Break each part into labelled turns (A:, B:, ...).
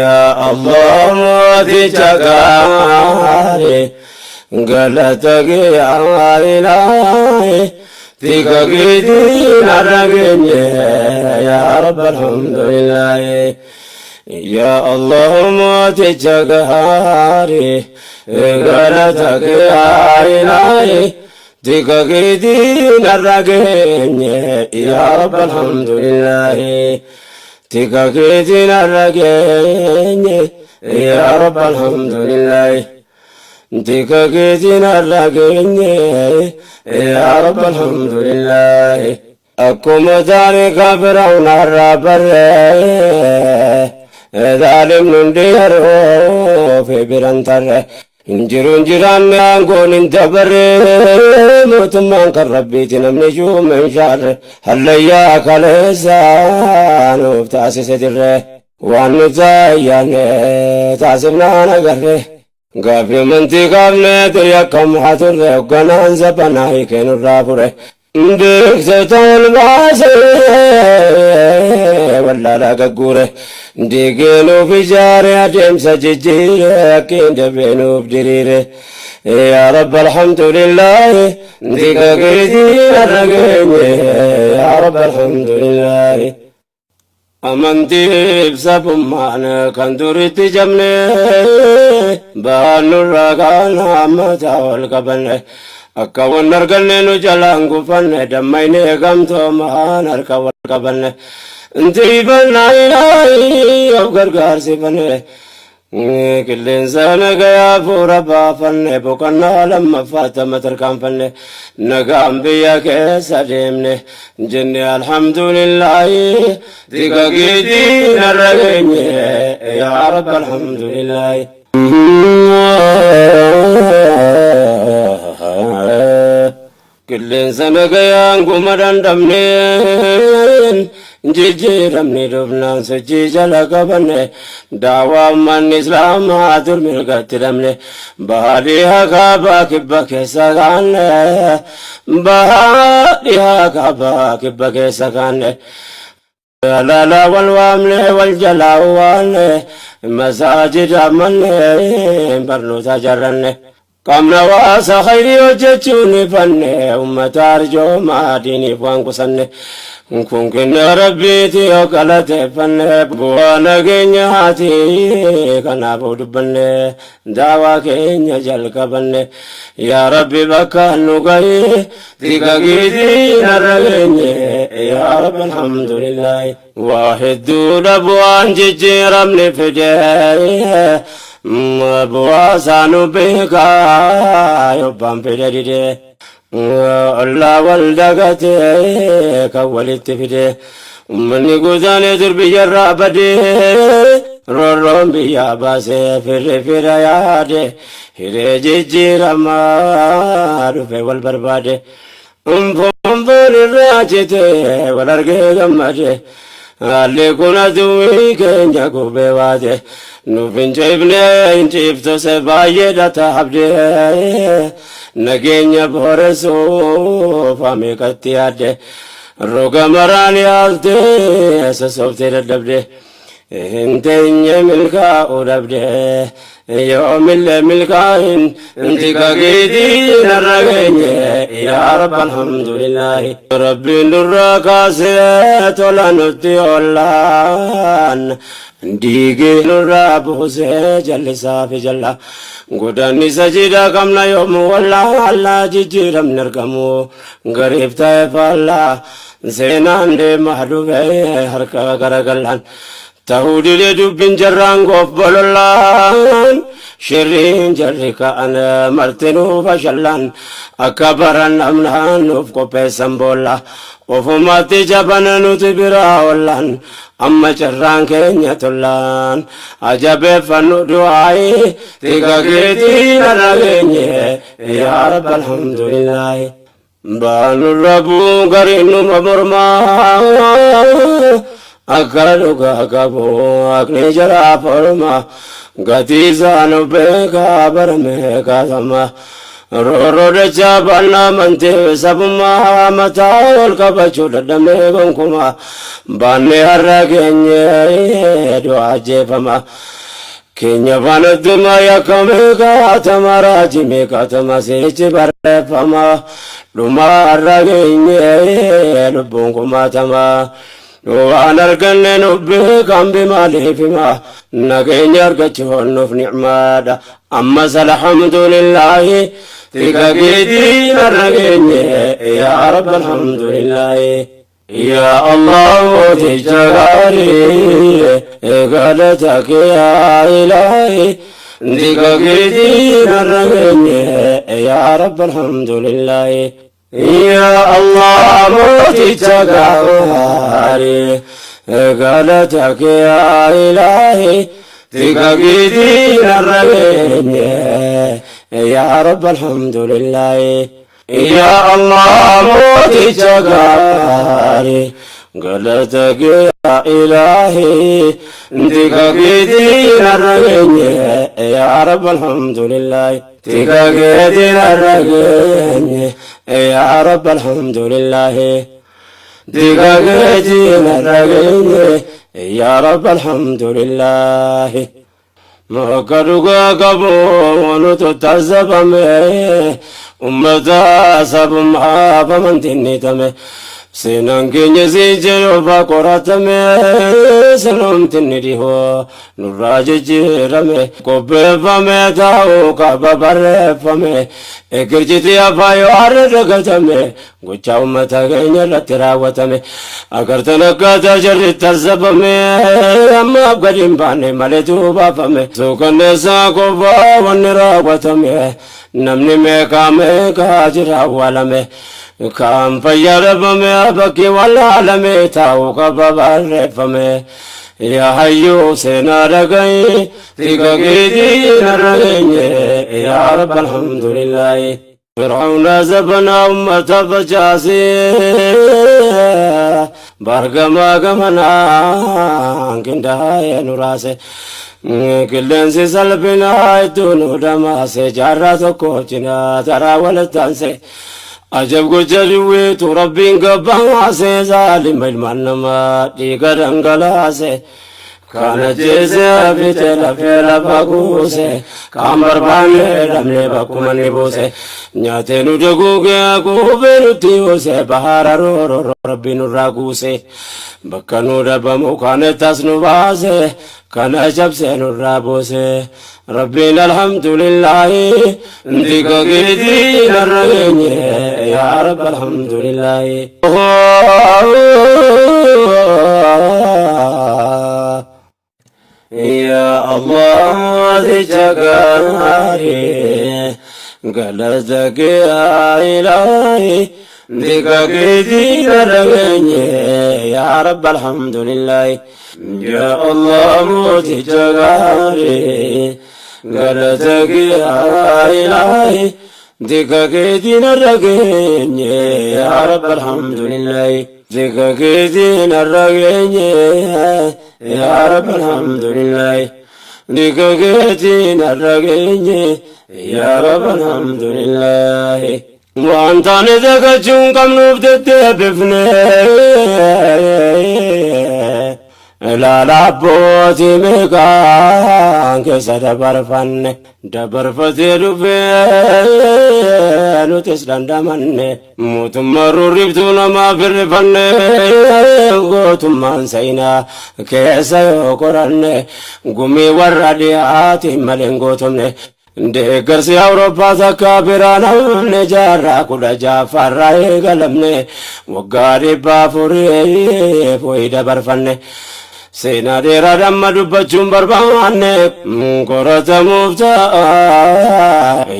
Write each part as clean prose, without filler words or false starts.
A: Yaa Allah mooticha gaarii galata kee yaa ilaahi tika keetiin har'a geenye yaa Rabbi alhamdulillaahi. Yaa Allah mooticha gaarii galata kee yaa ilaahi tika keetiin har'a geenye yaa Rabbi alhamdulillaahi. Tika keetiin har'a geenye yaa Rabbi alhamdulillaahi. Tika keetiin har'a geenye yaa Rabbi alhamdulillaahi. Akkuma taarika Fir'auna har'a barree zaalimni hundi yeroo fi biran tarre. Hin jiru hin jiraanne aangoon hin dabarre mootummaan kan rabbiiti namni shuume hin shaarre hallayyaa kaleessa nuuf taasise dirre waan nuti ayyaanne taasifnaan agarre gaaffii amantii kaafne ture akkam haa turre hoogganaan zabanaa hiikee nurraa fure beektota ol baasee wallaalaa gagguure diigee nuuf ijaare adeemsa jijjiire akkiin dabee nuuf diriire yaa rabbi alhamdulillaahi diga keetiin har'a geenye yaa rabbi alhamdulillaahi. Amantiif sabummaan kan duritti jabne baannurraa kaana ammataa ol qabanne akka wan arganne nu jalaan gufanne dammayne gamtoomaan harka wal qabanne intiifannaa ilaahi of gargaarsifanne qilleensa nagayaa fuura baafanne boqonnaa lammaffaatama tarkaanfanne nagaan biyya keessa deemne jenne alhamdulillaahi tika keetiin har'a geenye yaa rabbi alhamdulillaahi. Qilleensa nagayaan guma dandamneen jijjiiramni dhufnaan sochii jala qabanne daawaa ummanni islaamaa dur mirgatti dhabne baadii kaabaa kibba keessa kaanne baadii kaabaa kibba keessa kaanne. Lala wal waamne wal jalaa waanne masaajida manne barnoota jarranne. Qaamna waasa khayrii hojjechuun ni fanne ummata arjoomaa diiniif waan qusanne. Kun kenna rabbiiti yoo galateeffanne bu'aa nageenyaati kanaafuu dubbanne daawaa keenya jalqabanne. Yaa Rabbi bakka nu gahi tika keetiin har'a geenye yaa Rabbi alhamdulillaahi. Waa hedduudha bu'aan jijjiiramni fide bu'aa isaa nu beekaa yobbaan fide dide ollaa wal dagatee kan walitti fide ummanni guutaanee dur biyyarraa badee roorroon biyyaa baasee firri fira yaade hiree jijjiiramaa dhufe wal barbaade. Foon irraa cite wal argee gammade haalli kun aduwwii keenya gubee waate nuuf hin ciifne hin ciiftose baay'eedha taabde nageenya booressuuf ameeqatti yaadde roga maraan yaalte sosoftee dadhabde. Hin teenye milkaa'uu dhabde yoomillee milkaa'in tika keetiin har'a geenye yaa rabbi alhamdulillaahi. Rabbiin nurraa kaasee tola nutti ollaan diigee nurraa buusee jallisaa fi jalla godaannisa jiidhaa qabna yoomuu wallaallaa jijjiiramni argamu gariif ta'e faallaa seenaan deemaa dhufee harka garagallaan ta'uu didee dubbiin jarraan goof bolollaan shirriin jarri ka'an martinuu fashallaan akka baran amnaan nuuf qopheessan boolla ofumatti jabana nuti biraa ollaan amma carraan keenya tollaan ajabeeffannu du'aayi tika keetiin har'a geenye yaa rabbi alhamdulillaahi. Baanurra bu'uun gariin numa mormaa akka dhugaa qabu haqni jaraa forma gatii isaa nu beekaa barame kaasama roorroo dachaa baannaa amantii sabummaa mataa ol qabachuu dadhabnee gonkumaa baannee har'a geenye du'a ajjeefama. Keenya faana deemaa yakka meeqaatama raajii meeqaatama seechi barreeffama. Dhuma har'a geenye lubbuun kumaatama. Waan arganne nu beekan bimaaliif hima nageenya argachuun nuuf ni'maadha. Ammas alhamdulillaahi tika keetiin har'a geenye yaa Rabbi alhamdulillaahi. Yaa Allah mooticha gaarii galata kee yaa ilaahi tika keetiin har'a geenye yaa Rabbi alhamdulillaahi. Yaa Allah mooticha gaarii galata kee yaa ilaahi tika keetiin har'a geenye yaa Rabbi alhamdulillaahi. Yaa Allah mooticha gaarii galata kee yaa ilaahi tika keetiin har'a geenye yaa Rabbi alhamdulillaahi. Tika keetiin har'a geenye yaa Rabbi alhamdulillaahi. Tika keetiin har'a geenye yaa Rabbi alhamdulillaahi. Akka dhugaa qabu nutu taasifame ummata sabummaaf amantiin ni tame. Seenaan keenya siin jedhuufa qoratame sanumti ni dhihoo nurraa jijjiirame qopheeffame taa'uu qaba barreeffame eegirjiti afaa yoo har'a dagatame gochaa ummata keenya irratti raawwatame agartan akkaataa jarri taasifame ammaaf gadi hin baane malee duubaafame suukanneessaa qofaa wanni raawwatame namni meeqaa meeqaa jira awwaalame kaan fayyaa dhabame bakki wallaalame taa'uu qaba barreeffame yaa hayyuu seenaa dhagahi tika keetiin har'a geenye yaa Rabbi alhamdulillaahi. Fir'aawna zabanaa ummata facaasee bargamaa gamanaan qindaa'ee nu raase. Qilleensi salphinaa hedduu nu dhamaase jaarraa tokko cinaa taraa walittaanse. Ajab gocha diwweetu rabbiin gabbaase zaalima ilmaan namaa dhiiga dhangalaase. Kana jeese fite lafee lafa kuuse kan barbaanne dhabne bakkuma ni buuse nyaatee nu daguugee quufee nutti buuse bahara rooroo rabbi nurraa kuuse bakka nu dhabamu kaanettas nu baase kana cabsee nurraa buuse rabbiin alhamdulillaahi tika keetiin har'a geenye yaa rabbi alhamdulillaahi. Yaa Allah mooticha gaarii galata kee yaa ilaahi tika keetiin har'a geenye yaa Rabbi alhamdulillaahi. Yaa Allah mooticha gaarii galata kee yaa ilaahi tika keetiin har'a geenye yaa Rabbi alhamdulillaahi. Tika keetiin har'a geenye yaa Rabbi alhamdulillaahi. Tika keetiin har'a geenye yaa Rabbi alhamdulillaahi. Waan taane dagachuun qabnuuf deddeebifne ilaala abbootii meeqaan keessa dabarfanne dabarfatee dhufee nutis dandamanne mootummaa rurribtuu namaa firrifanne gootummaan seenaa keessa yoo qoranne gumii warra dhiyaatiin malee hin gootomne. Deeggarsi Awurooppaa takka biraan hafne jaarraa kudha ja'affaarraa eegalamne waggaa dhibba afuriif wayii dabarfanne. Seenaa dheeraa dhamma dubbachuun barbaanne qoratamuuf ta'a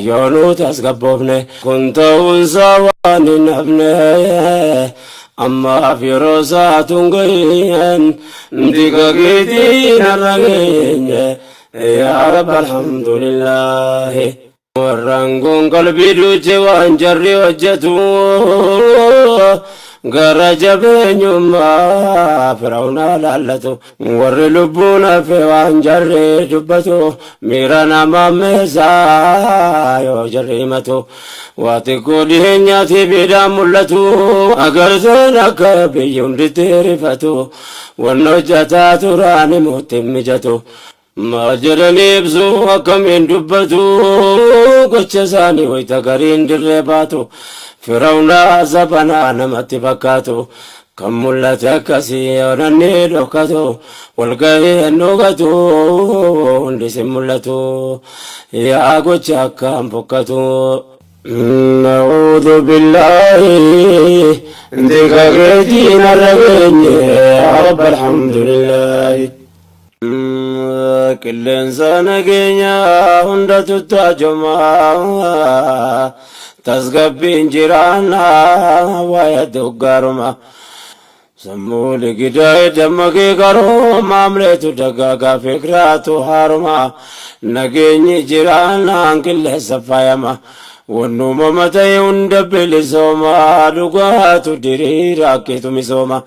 A: yoo nu tasgabboofne kun ta'uunsaa waan hin hafne ammaaf yeroo isaatuun gahiin tika keetiin har'a geenye. Yaa Rabbi alhamdulillaahi. Warraan kun qalbii duuche waan jarri hojjetu. Gara jabeenyummaa Fir'awnaa laallatu. Warri lubbuun hafe waan jarri dubbatu. Miira nama meessaa yoo jarri himatu. Waa xiqqoo dhiheenyaati biidhaan mul'atu. Agarteen akka biyyi hunditti rifatu. Wanni hojjataa turaan himuutti hin mijatu. Maal jedhanii ibsu akkamiin dubbatu gocha isaanii wayita gariin dirree baatu Firawna zabanaa namatti fakkaatu kan mul'ate akkasii onanni dhokatu walgahii hin dhokatu hundi sin mul'atu yaa gocha akkaan fokkatu. Na'uudhu billaahi tika keetiin har'a geenye yaa Rabbi alhamdulillaahi. Qilleensa nageenya hunda tuttaajoma tasgabbiin jiraannaa waa'ee doggaaruma. Sammuu ligidaa dammaqee qarooma amleetu dagaagaa fikraatu haaruma nageenyi jiraannaan qilleensa faayama. Wannuumama ta'e hunda bilisooma dhugaatu diriira akkitu misooma.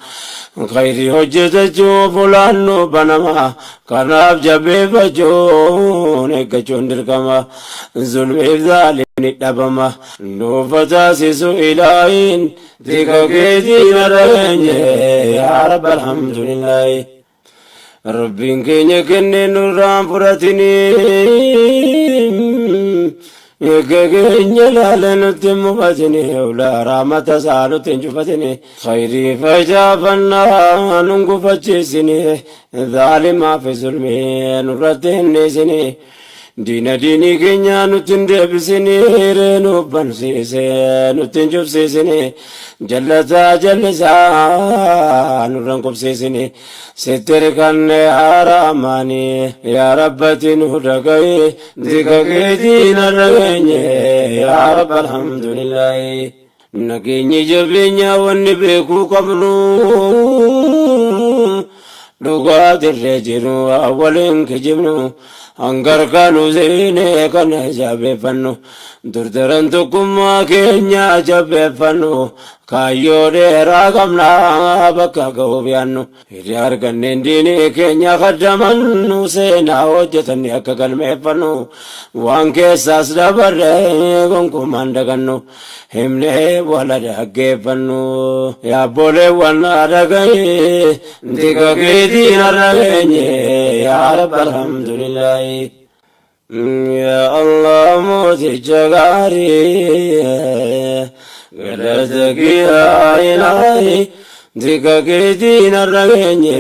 A: Khayrii hojjetachuuf ulaan nu banama kanaaf jabeeffachuun eeggachuun dirqama. Zulmiif zaalimni dhabama nuuf haa taasisu ilaahiin tika keetiin har'a geenye yaa Rabbi alhamdulillaahi. Rabbiin keenya kennee nurraan fudhatinii Eega keenya laale nutti hin mufatini ulaa rahmata isaa nutti hin cufatini khayrii facaafannaa nun gufachiisini zaalimaa fi zulmii nurratti hin dhiisini diina diinii keenya nutti hin deebisini hiree nuuf bansiise nutti hin cufsiisini jallataa jallisaa nurra hin qubsiisini Sitti hirkanne yaa Rahmaani yaa Rabbati nu dhaga'i tika keetiin har'a geenye yaa Rabba alhamdulillahi. Nageenyi jabeenya wanni beekuu qabnu dhugaa dirree jiru waliin kijibnu hanga harkaanu seenee kana jabeeffannu durdaran tokkummaa keenya jabeeffannu Kaayyoo dheeraa qabna bakka ga'uuf yaannu. Hiree arganneen diinii keenya kaddamannu seenaa hojjetanni akka galmeeffannu waan keessaas dabarre gonkumaan dagannu himnee wala dhaggeeffannu. Yaabboleewwan dhagahi tika keetiin har'a geenye yaa Rabbi alhamdulillaahi. Yaa Allah mooticha gaarii galata kee ilaahi tika keetiin har'a geenye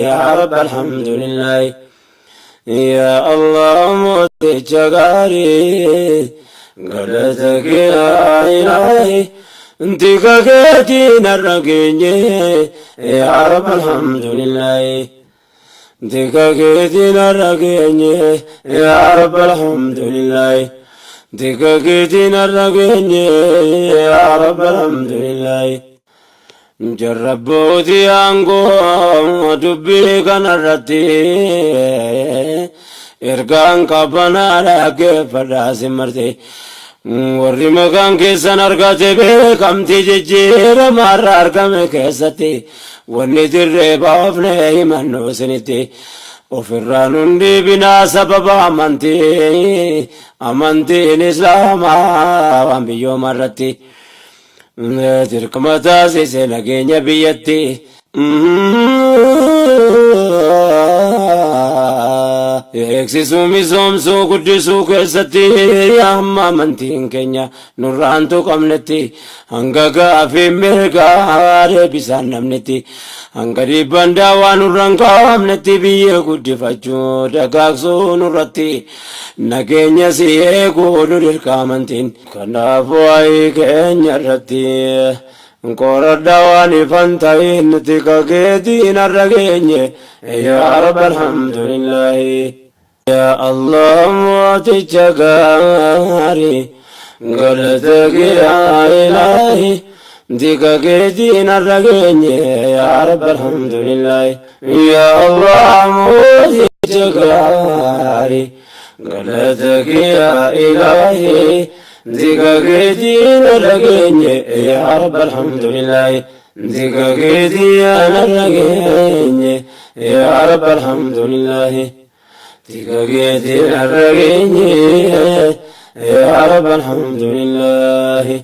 A: yaa Rabbi alhamdulillaahi. Yaa Allah mooticha gaarii galata kee ilaahi tika keetiin har'a geenye yaa Rabbi alhamdulillaahi. Tika keetiin har'a geenye yaa Rabbi alhamdulillaahi. Tika keetiin har'a geenye yaa Rabbi alhamdulillaahi. Jarrabbootii aangoo dubbii kanarratti ergaan qabbanaa dhaggeeffadhaa simmarte. Warri maqaan keessan argate beekamtii jijjiirama har'a argame keessatti wanni dirree baafne himannu isinitti ofirraa nun dhiibinaa sababa amantii amantiin islaamaa waan biyyooma irratti dirqama taasise nageenya biyyatti. Eegsisuu, misoomsuu, guddisuu keessatti hamma amantiin keenya nurraan tuqamnetti hanga gaafii mirgaa deebisaan namnitti hanga dhiibbaan daawaa nurraan kaa'amnetti biyya guddifachuu dagaagsuu nurratti nageenya si eeguu nu dirqa amantiin. Kanaafuu waa'ee keenya irratti Qoradha waan ifan ta'in tika keetiin har'a geenye yaa Rabbi alhamdulillahi. Yaa Allah mooticha gaarii galata kee yaa ilaahi tika keetiin har'a geenye yaa Rabbi alhamdulillahi. Yaa Allah mooticha gaarii galata kee yaa ilaahi Tika keetiin har'a geenye yaa Rabbi alhamdulillahi. Tika keetii anarra geenye yaa Rabb alhamdulillahi. Tika keetii anarra geenye yaa Rabb alhamdulillahi.